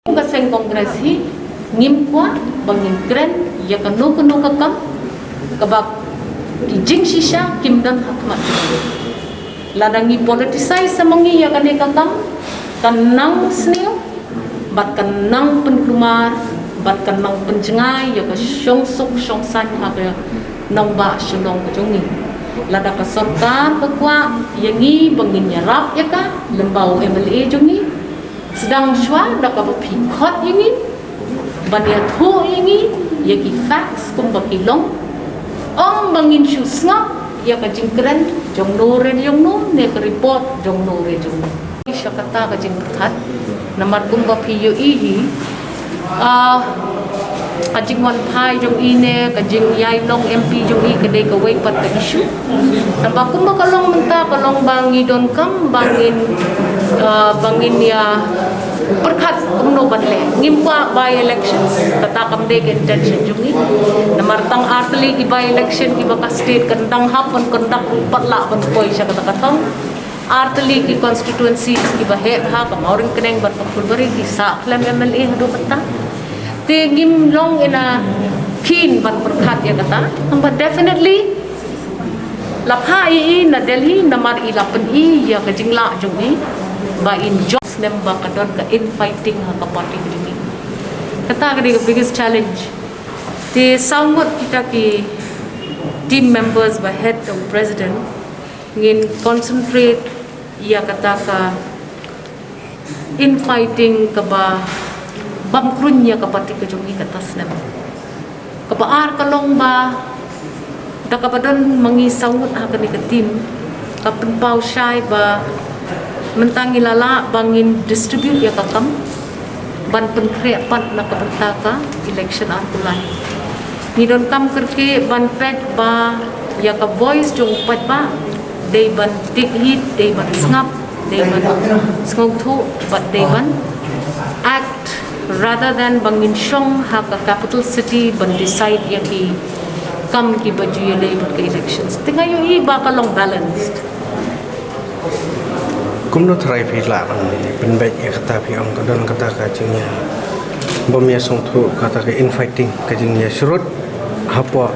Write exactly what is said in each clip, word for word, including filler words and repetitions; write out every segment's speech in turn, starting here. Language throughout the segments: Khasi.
Ka seng Congress hi ngim kwah ba ngin kren ïa kano kano ka kam kaba ki jingshisha kim don ha khmat. Lada ngi politicize sa ma ngi ïa kane ka kam, kan nang sniew bad kan nang pynkulmar bad kan nang pynjngai ïa ka shongsuk shongsaiñ ha ka nongbah Shillong ka jong ngi. Lada ka sorkar ka kwah ïa ngi ba ngin ïarap ïa ka lyngba u M L A jong ngi, sdang shuwa da kaba phi khot ïa ngi ban ïathuh ïa ngi ïa ki facts kumba ki long. Ym ba ngin shu sngap ïa ka jingkren jong no re jong no ne ka report jong no re jong no. Sha kata ka jingpyrkhat, namar kumba phi ïohi hi, ah, ka jingwan phai jong i ne ka jingïai long M P jong i ka dei kawei pat ka issue. Namar kumba ka long mynta ka long ba ngi donkam ba ngin, ah, ba ngin ïa pyrkhat kumno ban leh. Ngim kwah by election, kata kam dei ka intention jong ngi. Namar tang artylli ki by election kiba ka state kan dang hap ban conduct, pat lah ban poi sha kata ka thong. Artylli ki constituencies kiba heh bha, ka Mawryngkneng bad ka Phulbari, ki sah khlem M L A haduh katta. Te ngim long ïa na keen ban pyrkhat ïa kata. But definitely la phah ïa i na Delhi namar i la pyni ïa ka jinglah jong i ba in jop snem ba ka don ka infighting ha ka party jong i. Kata ka dei ka biggest challenge. Te saw ngut kita ki team members ba heh jong president ngin concentrate ïa kata ka infighting kaba bam kruiñ ïa ka party ka jong ngi kata snem. Kaba ar ka long ba da kaba don ma ngi saw ngut ha kane ka team ka pynpaw shai ba mynta ngi la lah ba ngin distribute ïa ka kam ban pynkhreh pat na ka bynta ka election arphew lai. Ngi donkam kyrkieh ban peit ba ïa ka voice jong u paidbah dei ban take heed, dei ban sngap, dei ban sngewthuh bad dei ban act rather than ba ngin shong ha ka capital city ban decide ïa ki kam kiba ju ïaleh bad ka elections. Te nga ïohi ba ka long balanced. Kumno tharai phi lah ban pynbeit ïa kata phi ong ka don kata ka jingïa bym ïa sngewthuh kata ka infighting ka jingïa shrut hapoh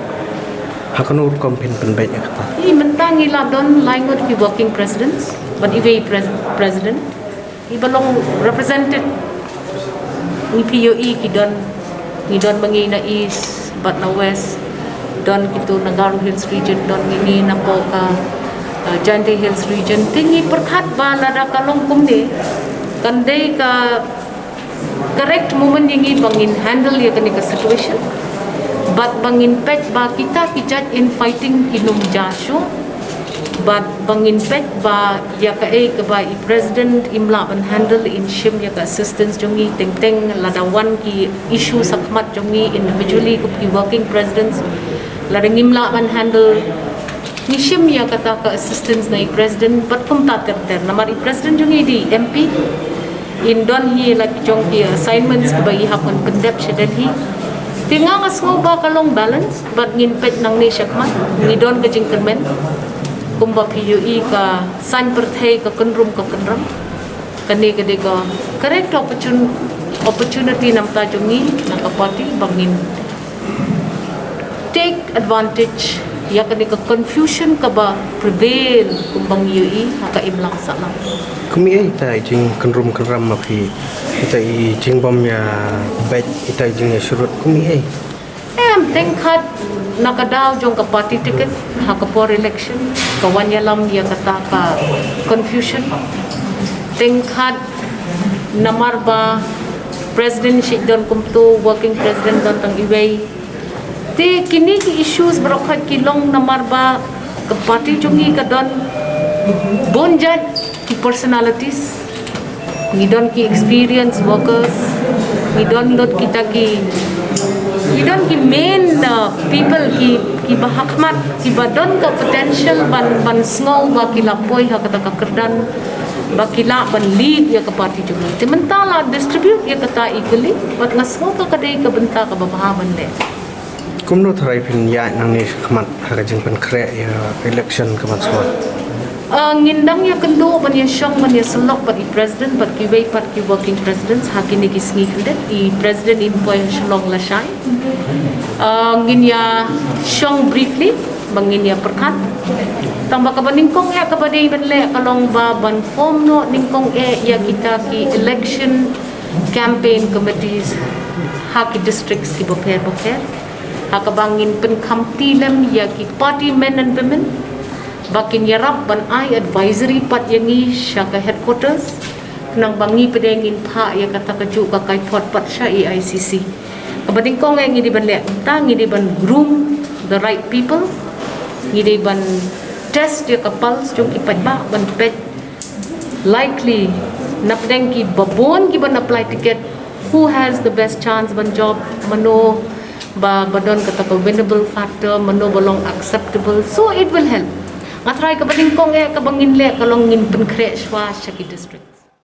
ha kano rukom phin pynbeit ïa kata? I mynta ngi la don lai ngut ki working presidents bad iwei pres- president. Iba long represented ngi phi ïohi ki don, ngi don ma ngi na east bad na west, don kito na Garo Hills region, don ngi ngi na poh ka uh, Jaintia Hills region. Te ngi pyrkhat ba lada ka long kumne kan dei ka correct moment ïa ngi ba ngin handle ïa kane ka situation. Bad ba ngin peit ba kita ki jait infighting kin ym jia shuh. Bad ba ngin peit ba ïa kaei kaba i president im lah ban handle in shim ïa ka assistance jong ngi teng teng lada wan ki issue sha khmat jong ngi individually kum ki working presidents. Lada ngim lah ban handle ngi shim ïa kata ka assistance na i president bad kumta ter ter namar i president jong ngi dei M P. In don hi la ki jong ki assignments kiba i hap ban pyndep sha Delhi. Te nga nga sngew ba ka long balance bad ngin peit nangne shakhmat ngi don ka jingkyrmen kumba phi ïohi ka saiñ pyrthei ka kynrum ka kynram. Kane ka dei ka correct opportun- opportunity namta jong ngi na ka party ba ngin take advantage ïa kane ka confusion kaba prevail kumba ngi ïohi ha ka imlang sahlang. Kum iei ita i jingkynrum kynram ma phi, ita i jingbym ïa beit, ita i jingïashrut kum iei? Em, teng khat na ka daw jong ka party ticket ha ka por election ka wan ïalam ïa kata ka confusion. Teng khat namar ba president shi don kumto, working president don tang iwei. Te kine ki issues baroh khat ki long namar ba ka party jong ngi ka don bun jait ki personalities. Ngi don ki experienced workers, ngi don dot kita ki, ngi don ki main uh, people ki kiba ha khmat kiba don ka potential ban ban sngew ba ki la poi ha kata ka kyrdan ba ki lah ban lead ïa ka party jong ngi. Te mynta la distribute ïa kata equally, bad nga sngew ka ka dei ka bynta kaba bha ban leh. Kumno tharai phin ïaid nangne shakhmat ha ka jingpynkhreh ïa election ka ban shuwa? Uh, ngin dang ïa kynduh ban ïa shong ban ïa sylok bad i president bad kiwei pat ki working presidents ha kine ki sngi khyndiat. I president in poi Shillong lashai. Uh, ngin ïa shong briefly ba ngin ïa pyrkhat. Tang ba kaba nyngkong eh kaba dei ban leh ka long ba ban form noh nyngkong eh ïa kita ki election campaign committees ha ki districts ki bapher bapher. Ha kaba ngin pynkhamti lem ïa ki party men and women ba kin ïarap ban ai advisory pat ïa ngi sha ka headquarters. Khnang ba ngi pat ngin phah ïa kata kajuh ka kaiphod pat sha A I C C. Kaba nyngkong eh ngi dei ban leh ta, ngi dei ban groom the right people. Ngi dei ban test ïa ka pulse jong ki paidbah ban peit likely napdeng ki babun ki ban apply ticket, who has the best chance ban jop, mano ba ba don kata ka winnable factor, mano ba long acceptable. So it will help. Nga tharai kaba nyngkong eh kaba ngin leh ka long ngin pynkhreh shuwa sha ki district.